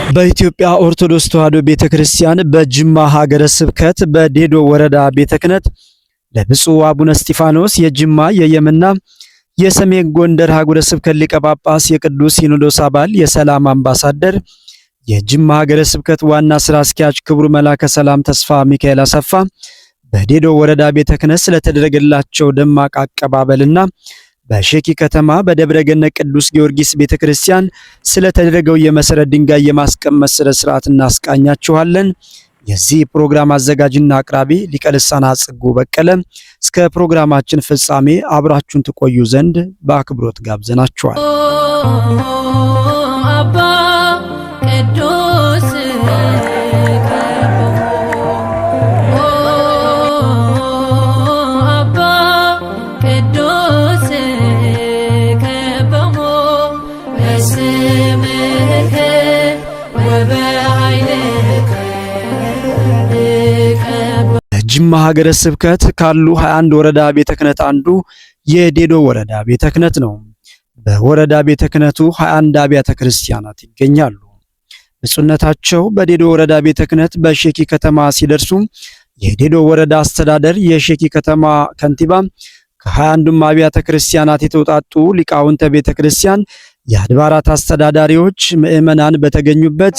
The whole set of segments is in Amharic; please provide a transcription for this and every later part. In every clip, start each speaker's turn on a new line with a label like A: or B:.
A: በኢትዮጵያ ኦርቶዶክስ ተዋሕዶ ቤተክርስቲያን በጅማ ሀገረ ስብከት በዴዶ ወረዳ ቤተ ክህነት ለብፁዕ አቡነ እስጢፋኖስ የጅማ የየምና የሰሜን ጎንደር ሀገረ ስብከት ሊቀ ጳጳስ፣ የቅዱስ ሲኖዶስ አባል፣ የሰላም አምባሳደር፣ የጅማ ሀገረ ስብከት ዋና ስራ አስኪያጅ ክቡር መላከ ሰላም ተስፋ ሚካኤል አሰፋ በዴዶ ወረዳ ቤተ ክህነት ስለተደረገላቸው ደማቅ አቀባበልና በሼኪ ከተማ በደብረ ገነት ቅዱስ ጊዮርጊስ ቤተክርስቲያን ስለተደረገው የመሰረት ድንጋይ የማስቀመጥ ስነ ስርዓት እናስቃኛችኋለን። የዚህ ፕሮግራም አዘጋጅና አቅራቢ ሊቀ ልሳናት ጽጉ በቀለ። እስከ ፕሮግራማችን ፍጻሜ አብራችሁን ትቆዩ ዘንድ በአክብሮት ጋብዘናችኋል።
B: አባ ቅዱስ አባ ቅዱስ ከበሞ በስምከ ወበኃይልከ።
A: በጅማ ሀገረ ስብከት ካሉ 21 ወረዳ ቤተ ክህነት አንዱ የዴዶ ወረዳ ቤተ ክህነት ነው። በወረዳ ቤተ ክህነቱ 21 አብያተ ክርስቲያናት ይገኛሉ። ብፁዕነታቸው በዴዶ ወረዳ ቤተ ክህነት በሼኪ ከተማ ሲደርሱ የዴዶ ወረዳ አስተዳደር፣ የሼኪ ከተማ ከንቲባ፣ ከ21ዱም አብያተ ክርስቲያናት የተውጣጡ ሊቃውንተ ቤተ ክርስቲያን፣ የአድባራት አስተዳዳሪዎች፣ ምዕመናን በተገኙበት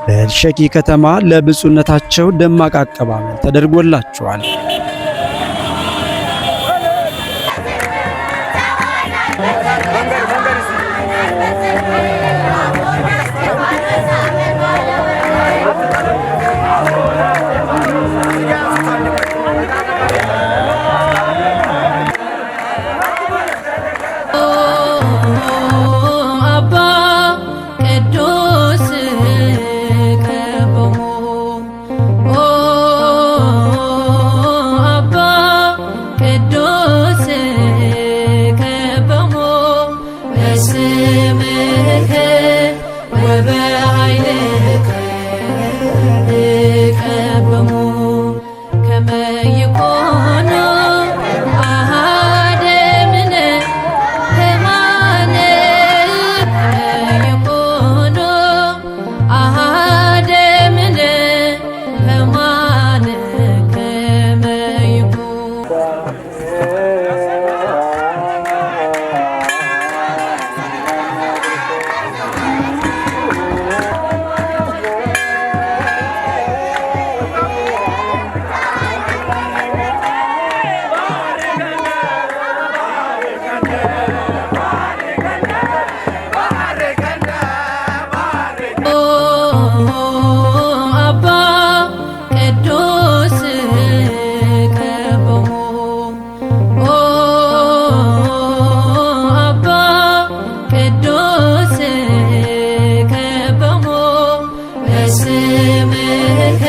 A: በሸኪ ከተማ ለብፁዕነታቸው ደማቅ አቀባበል ተደርጎላቸዋል።
B: አባ ቅዱስ ከበሞ አባ ቅዱስ ከበሞ በስምከ ወበኃይልከ ከበሞ ከመ ይኮኑ አሐደ እምነ ከማነ ከመ ይኮኑ አሐደ እምነ ከማነ ከመ ይኩኑ። አባ ቅዱስ ከበሞ አባ ቅዱስ ከበሞ በስምከ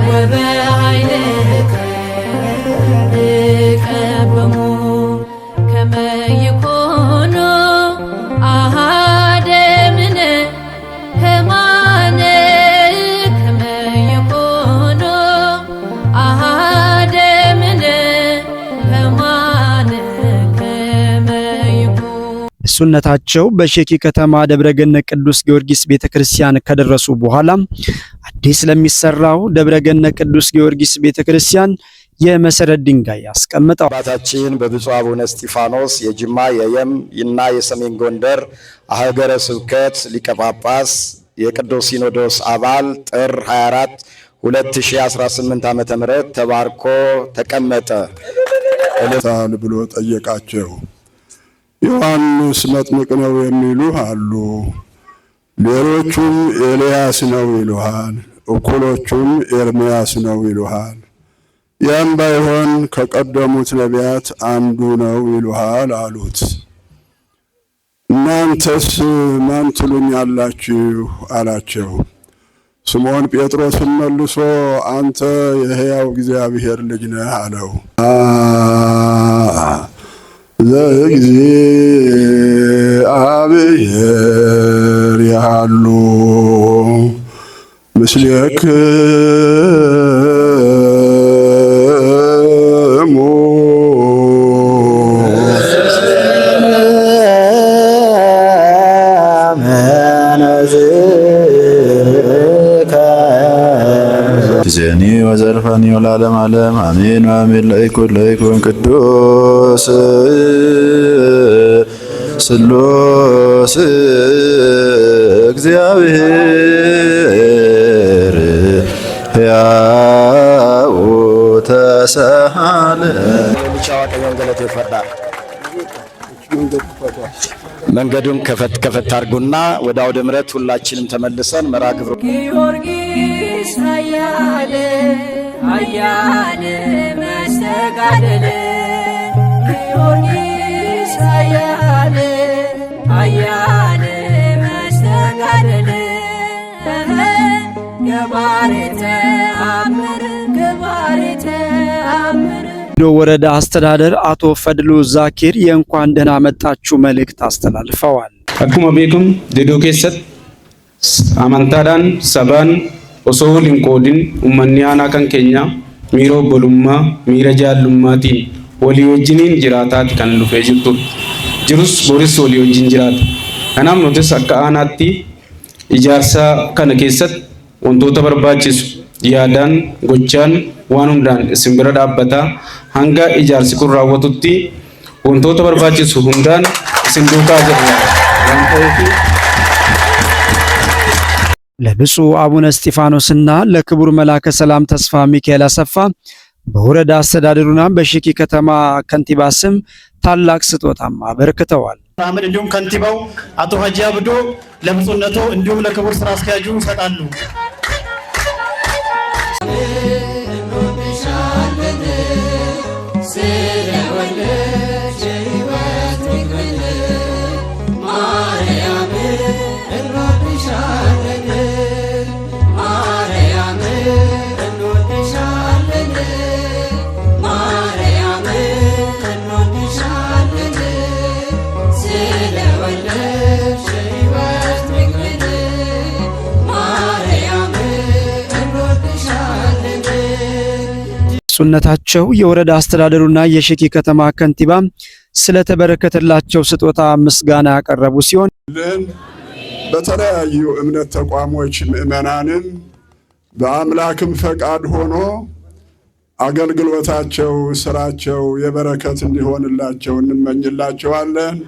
B: ወበኃይልከ ከበሞ ከመ ይኮኑ አሐደ እምነ ከማነ ከመ ይኮኑ አሐደ እምነ ከማነ ከመ ይኩኑ።
A: ብፁዕነታቸው በሼኪ ከተማ ደብረገነት ቅዱስ ጊዮርጊስ ቤተክርስቲያን ከደረሱ በኋላ አዲስ ለሚሰራው ደብረገነት ቅዱስ ጊዮርጊስ ቤተክርስቲያን የመሰረት ድንጋይ አስቀምጠዋል።
C: አባታችን በብፁዕ አቡነ እስጢፋኖስ የጅማ የየም እና የሰሜን ጎንደር ሀገረ ስብከት ሊቀ ጳጳስ፣ የቅዱስ ሲኖዶስ አባል፣ ጥር 24 2018 ዓ.ም ተባርኮ ተቀመጠ።
D: ታል ብሎ ጠየቃቸው። ዮሐንስ መጥምቅ ነው የሚሉ አሉ፣ ሌሎቹም ኤልያስ ነው ይሉሃል፣ እኩሎቹም ኤርምያስ ነው ይሉሃል፣ ያም ባይሆን ከቀደሙት ነቢያት አንዱ ነው ይሉሃል አሉት። እናንተስ ማን ትሉኛላችሁ? አላቸው። ስምዖን ጴጥሮስም መልሶ አንተ የሕያው እግዚአብሔር ልጅ ነህ አለው። ዘእግዚአብሔር ያሉ ምስሌክሙ።
E: ወዘልፈኒ ወለዓለመ ዓለም አሜን አሜን። ለይኩን ለይኩን ቅዱስ ስሉስ እግዚአብሔር ሕያው ተሰሃለ
C: መንገዱን ከፈት ከፈት አድርጉና ወደ አውደ ምሕረት ሁላችንም ተመልሰን መርሐ ግብሩ
B: ጊዮርጊስ ኃያል ኃያል መስተጋድል ጊዮርጊስ ኃያል ኃያል መስተጋድል ገባሬ ተአምር ገባሬ ተአምር
A: ወረዳ አስተዳደር አቶ ፈድሉ ዛኪር የእንኳን ደህና መጣችሁ መልእክት አስተላልፈዋል።
F: Akkuma beekamu Dedoo keessatti amantaadhaan sabaan osoo wal hin qoodin uummanni aanaa kan keenya miira obbolummaa miira jaallummaatiin walii wajjiniin jiraataati kan dhufee jirtudha. Jirus boris walii wajjin jiraata. Kanaaf nutis akka aanaatti ijaarsa kana keessatti wantoota barbaachisu yaadaan gochaan waan hundaan isin bira dhaabbataa hanga ijaarsi kun raawwatutti wantoota barbaachisu hundaan isin duukaa jirra waan ta'eef
A: ለብፁዕ አቡነ እስጢፋኖስና ለክቡር መላከ ሰላም ተስፋ ሚካኤል አሰፋ በወረዳ አስተዳደሩና በሽኪ ከተማ ከንቲባ ስም ታላቅ ስጦታም አበርክተዋል።
G: አህመድ እንዲሁም ከንቲባው አቶ ሀጂ አብዶ ለብፁዕነቶ እንዲሁም ለክቡር ስራ አስኪያጁ ይሰጣሉ።
A: ብፁዕነታቸው የወረዳ አስተዳደሩና የሽኪ ከተማ ከንቲባ ስለተበረከተላቸው ስጦታ ምስጋና ያቀረቡ ሲሆን
D: ልን በተለያዩ እምነት ተቋሞች ምዕመናንም በአምላክም ፈቃድ ሆኖ አገልግሎታቸው፣ ስራቸው የበረከት እንዲሆንላቸው እንመኝላቸዋለን።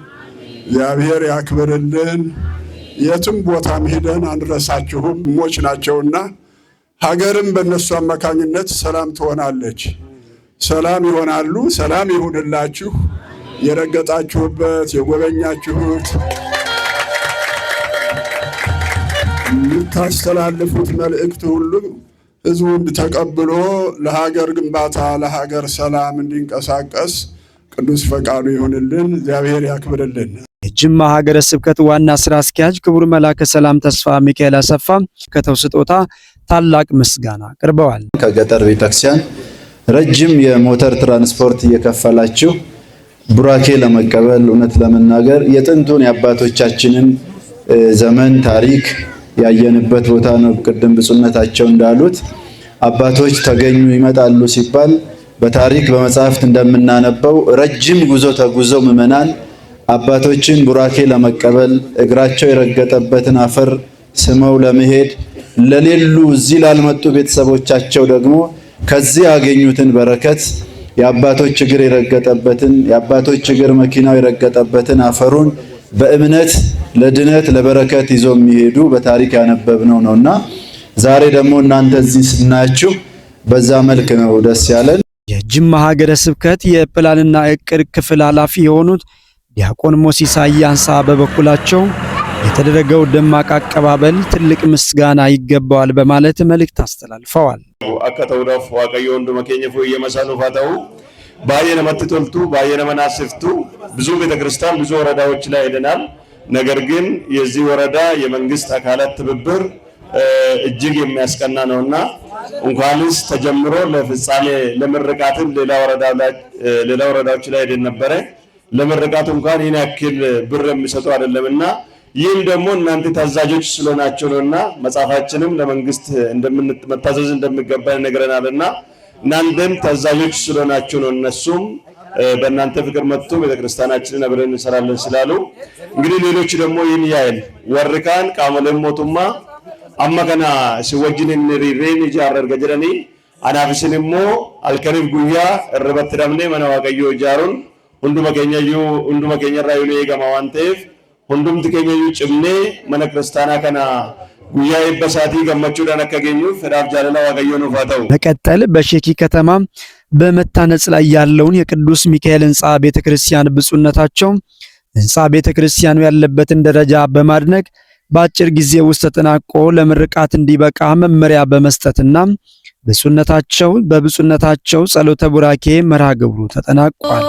D: እግዚአብሔር ያክብርልን። የትም ቦታም ሂደን አንረሳችሁም። ሞች ናቸውና ሀገርም በእነሱ አማካኝነት ሰላም ትሆናለች። ሰላም ይሆናሉ። ሰላም ይሁንላችሁ። የረገጣችሁበት የጎበኛችሁት የምታስተላልፉት መልእክት ሁሉ ህዝቡን ተቀብሎ ለሀገር ግንባታ ለሀገር ሰላም እንዲንቀሳቀስ ቅዱስ ፈቃዱ ይሁንልን። እግዚአብሔር ያክብርልን።
A: የጅማ ሀገረ ስብከት ዋና ስራ አስኪያጅ ክቡር መላከ ሰላም ተስፋ ሚካኤል አሰፋ ከተው ስጦታ ታላቅ ምስጋና አቅርበዋል።
E: ከገጠር ቤተክርስቲያን ረጅም የሞተር ትራንስፖርት እየከፈላችሁ ቡራኬ ለመቀበል እውነት ለመናገር የጥንቱን የአባቶቻችንን ዘመን ታሪክ ያየንበት ቦታ ነው። ቅድም ብፁዕነታቸው እንዳሉት አባቶች ተገኙ ይመጣሉ ሲባል በታሪክ በመጽሐፍት እንደምናነበው ረጅም ጉዞ ተጉዘው ምዕመናን አባቶችን ቡራኬ ለመቀበል እግራቸው የረገጠበትን አፈር ስመው ለመሄድ ለሌሉ እዚህ ላልመጡ ቤተሰቦቻቸው ደግሞ ከዚህ ያገኙትን በረከት የአባቶች እግር የረገጠበትን የአባቶች እግር መኪናው የረገጠበትን አፈሩን በእምነት ለድነት ለበረከት ይዞ የሚሄዱ በታሪክ ያነበብነው ነውና ዛሬ ደግሞ እናንተ እዚህ ስናያችሁ በዛ መልክ ነው ደስ ያለን።
A: የጅማ ሀገረ ስብከት የፕላንና እቅድ ክፍል ኃላፊ የሆኑት ዲያቆን ሞሲሳ አያንሳ በበኩላቸው የተደረገው ደማቅ አቀባበል ትልቅ ምስጋና ይገባዋል በማለት መልእክት አስተላልፈዋል።
H: Akka ta'uudhaaf Waaqayyo hunduma keenya fooyyama isaa nuuf haa ta'u. Baay'ee namatti toltu, baay'ee nama naasiftu። ብዙ ቤተክርስቲያን ብዙ ወረዳዎች ላይ ሄደናል። ነገር ግን የዚህ ወረዳ የመንግስት አካላት ትብብር እጅግ የሚያስቀና ነውና እንኳንስ ተጀምሮ ለፍጻሜ ለምርቃትም ሌላ ወረዳዎች ላይ ሄደን ነበረ። ለምርቃቱ እንኳን ይህን ያክል ብር የሚሰጡ አይደለምና ይህም ደግሞ እናንተ ታዛዦች ስለሆናችሁ ነውና መጽሐፋችንም ለመንግስት መታዘዝ እንደሚገባ ይነግረናልና እናንተም ታዛዦች ስለሆናችሁ ነው። እነሱም በእናንተ ፍቅር መጥቶ ቤተክርስቲያናችንን አብረን እንሰራለን ስላሉ እንግዲህ ሌሎች ደግሞ ይህን ያህል warri kaan qaamoleen mootummaa amma kana si wajjin hin hiriirreen ijaarra erga jedhanii Anaaf isin immoo halkaniif guyyaa irribatti dhabnee mana Waaqayyoo ijaaruun hunduma keenyayyuu hunduma keenyarraa yoo eegama waan ta'eef, hundumti keenyayyuu cimnee mana kiristaanaa kana guyyaa eebba isaatii gammachuudhaan akka geenyuuf fedhaaf jaalala Waaqayyoo nuuf haa ta'u.
A: በመቀጠል በሼኪ ከተማ በመታነጽ ላይ ያለውን የቅዱስ ሚካኤል ህንጻ ቤተክርስቲያን ብፁዕነታቸው ህንጻ ቤተክርስቲያኑ ያለበትን ደረጃ በማድነቅ በአጭር ጊዜ ውስጥ ተጠናቆ ለምርቃት እንዲበቃ መመሪያ በመስጠትና ብፁዕነታቸው በብፁዕነታቸው ጸሎተ ቡራኬ መርሃ ግብሩ ተጠናቋል።